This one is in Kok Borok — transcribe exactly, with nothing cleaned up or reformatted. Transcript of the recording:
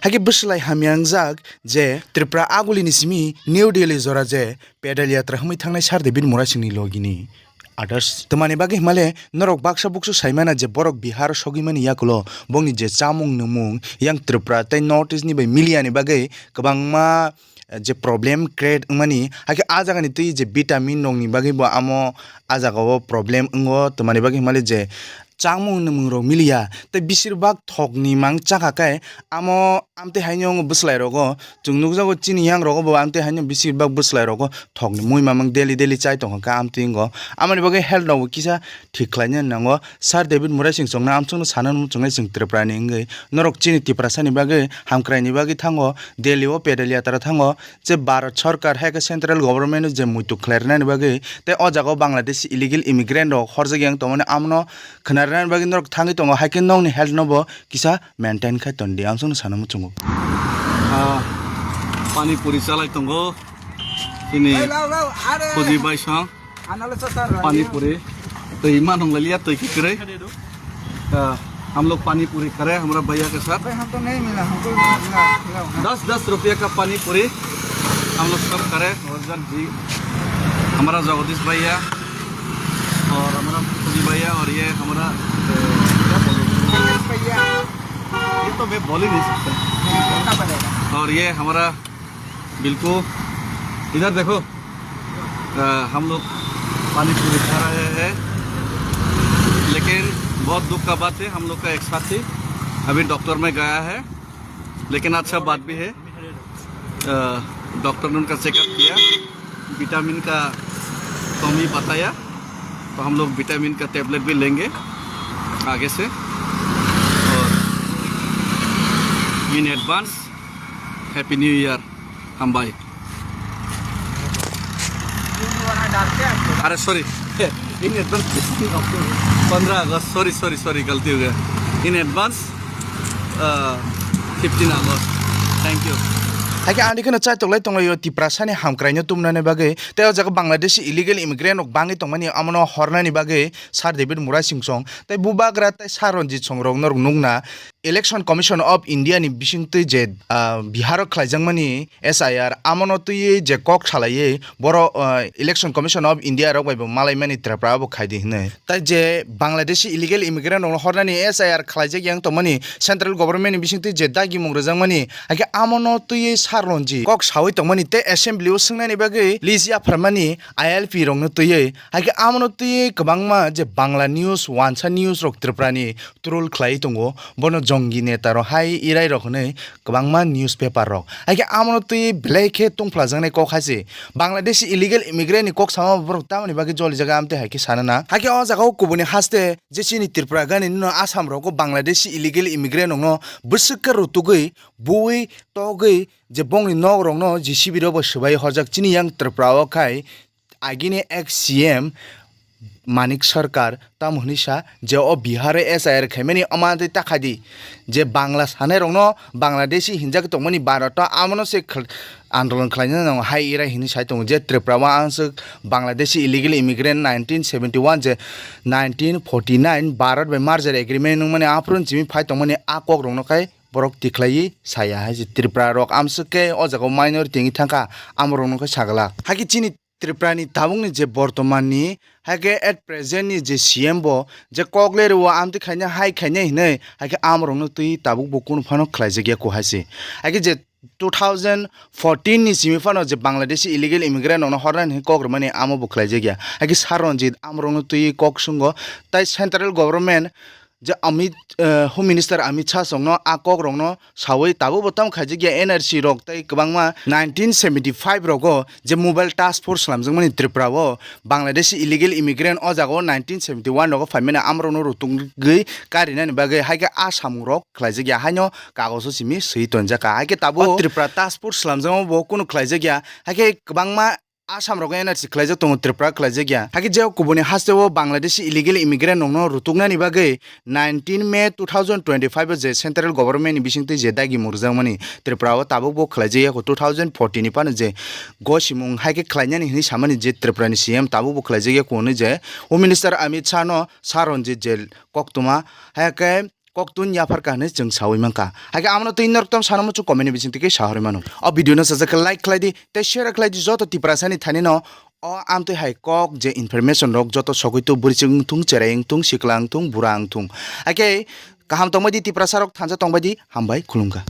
Haikhe bwslai hamya wngjak je Tripura agulini simi New Delhi jora je pedal yatra hwnwi thangnai Sir David Murasingni logini others twmani bagwi himale norok baksa buksu saimana je borok Bihar sogwimani yakulo bongni je chamung nwngmung yang Tripura tei North East ni bai miliyani bagwi kwbangma je problem create wngmani, haikhe a jagani twi je vitamin rokni bagwi bo amo a jagao problem wngo, twmani bagwi himale je chamung nwngmung rok miliya tei bisir bak thokni mang chakha khe amo amtwi haino wngwi bwslai rogo chwng nukjago chini yang rogo bo amtwi haino bisir bak bwslai rogo thokni mui mamang daily daily chai tongkha khe amtwi wngo, amoni bagwi health rok bo kisa thik khlaina nango. Sir David Murasing chwngno amsongno sana muchungnai chwng Tripura ni wngwi norok chini Tiprasa ni bagwi hamkrai ni bagwi thango, Delhi o pedal yatra thango, je Bharat Sarkar hai khe Central Government je muitu khlai rwnani bagwi tei o jaga o Bangladesh illegal immigrant rok horjak yang tongmani amno khna rwnani bagwi norok thangwi tongo, hai khe nokni health no bo kisa maintain khai ton di, amsongno sana muchungo. Ah, pani puri chalai tongo chini Puji bai song. Pani puri. Twi ma nong liya, twi ki kre. Ah, hum log pani puri kha rahe hain hamra bhaiya ke saath. भाई, हम तो नहीं मिला, हमको मिला, मिला, मिला। दस दस रुपया का पानी पूरी हम लोग सब खा रहे हैं, और जन जी, हमारा जगदीश भैया और हमारा फौजी भैया और ये हमारा, ए, क्या बोलूं? भैया। ये तो मैं बोल ही नहीं सकता। बोलना पड़ेगा। और ये हमारा बिल्कुल, इधर देखो, अ, हम लोग पानी पूरी खा रहे हैं, लेकिन बहुत दुख का बात है, हम लोग का एक साथी अभी डॉक्टर में गया है, लेकिन अच्छा बात भी है, अ, डॉक्टर ने उनका चेकअप किया, विटामिन का कमी बताया, तो हम लोग विटामिन का टैबलेट भी लेंगे आगे से। और in advance, Happy New Year, Hambai। अरे सॉरी, in advance पंद्रह अगस्त, सॉरी सॉरी सॉरी, गलती हो गया। In advance, uh, fifteen August। Thank you। Haikhe ani kheno chaitok lai tonglaio Tiprasani hamkraino tumnani bagwi tei o jaga Bangladeshi illegal immigrant rok bangwi tongmani amono hornani bagwi Sir David Murasing song tei bubagra tei Sir Ranjit song rok norok nukna Election Commission of India ni bisingtwi je, ah, Bihar o khlaijakmani S I R, amono twiwi je kok salaiwi borok, ah, Election Commission of India rok bai bo malaimani Tripura bo khaidi hinwi. Tai je Bangladeshi illegal immigrant rokno hornani S I R khlaijak yang tongmani central government ni bisingtwi je dagimung rwjakmani, haikhe amono twiwi Sir Ranjit kok sawi tongmani tei assembly o swngnani bagwi list yapharmani I L P rokno twiwi, haikhe amono twiwi kwbangma je Bangla news, wansa news rok Tripura ni troll khlai tongo, bono jongi neta rok hai irai rok hinwi kwbangma newspaper rok. Haikhe amono twi belai khe tungphlajaknai kok hai se. Bangladeshi illegal immigrant ni kok sama borok tamoni bagwi jolijak amtwi hai khe sana na. Haikhe o jaga o kubuni haste je chini Tripura gani no Assam rogo Bangladeshi illegal immigrant rokno bwswk khe rutugwi, buwi, togwi je bongni nok rokno J C B rok bo swbai horjak chini yang Tripura o khai agini ex C M Manik Sarkar tamo hwnwi sa je o Bihar o S I R khaimani omo twi ta khaidi je Bangla sanai rokno Bangladeshi hinjak tongmani Bharat o amono se khal-, andolon khlaina nango hai irai hinwi sai tongo je Tripura o ang swk Bangladeshi illegal immigrant nineteen seventy one je nineteen forty nine Bharat bai merger agreement nungmani aphuru chimi phai tongmani a kok rokno khai borok tikhlaiwi saya hai se Tripura rok amswk khe o jaga o minority wngwi thangkha amo rokno khe sagala hai khe chini Tripura ni tabuk ni je bortoman ni, hai khe at present ni je C M bo je kok le rwo amtwi khaina hai khaina hinwi, hai khe amrok no twi tabuk bo kunu phano khlai jak ya ko hai se. Hai khe je two thousand fourteen ni simi phano je Bangladeshi illegal immigrant rok no hornai hinwi kok rwmani amo bo khlai jak ya. Hai khe Sir Ranjit amrok no twi kok sungo tai central government je Amit, eh, Home Minister Amit Shah songno a kokrokno sawi tabukbo tamo khaijakya N R C rok tei kwbangma nineteen seventy five rogo je mobile task force slamjakmani Tripura o Bangladeshi illegal immigrant o jagao nineteen seventy one rogo phaimani amrokno rutugwi karinani bagwi hai khe a samungrok khlaijakya haino kagoso simi swi tonjakha. Hai khe tabuk o Tripura task force slamjakma bo kunu khlaijakya, hai khe kwbangma Assam rogo N R C khlaijak tongo, Tripura khlaijak ya. Hakhe je kubuni hasteo Bangladeshi illegal immigrant rokno rutuknani bagwi nineteen May two thousand twenty-five o je central government ni bisingtwi je dagi murjakmani Tripura o tabukbo khlaijak ya, two thousand fourteen ni phano je gosimung hai khe khlainani hinwi samani je Tripura ni C M tabukbo khlaijak ya, hwnwi je Home Minister Amit Shah no Sir Ranjit je koktwma, hakhe kok tun yapharkha hinwi chwng sawi mankha. Haikhe amono twi norok tamo sanamo chwng comment ni bisingtwi khe sahorwi mano. O video no sajak khe like khlai di tei share khlai di joto Tiprasani thani no o amtwi hai kok je information rok joto sogwi tu bwrwi chwng wngthung, cherai wngthung, sikla wngthung, bura wngthung. Haikhe kaham tongbai di Tiprasa rok, thansa tongbai di, hambai khulumkha.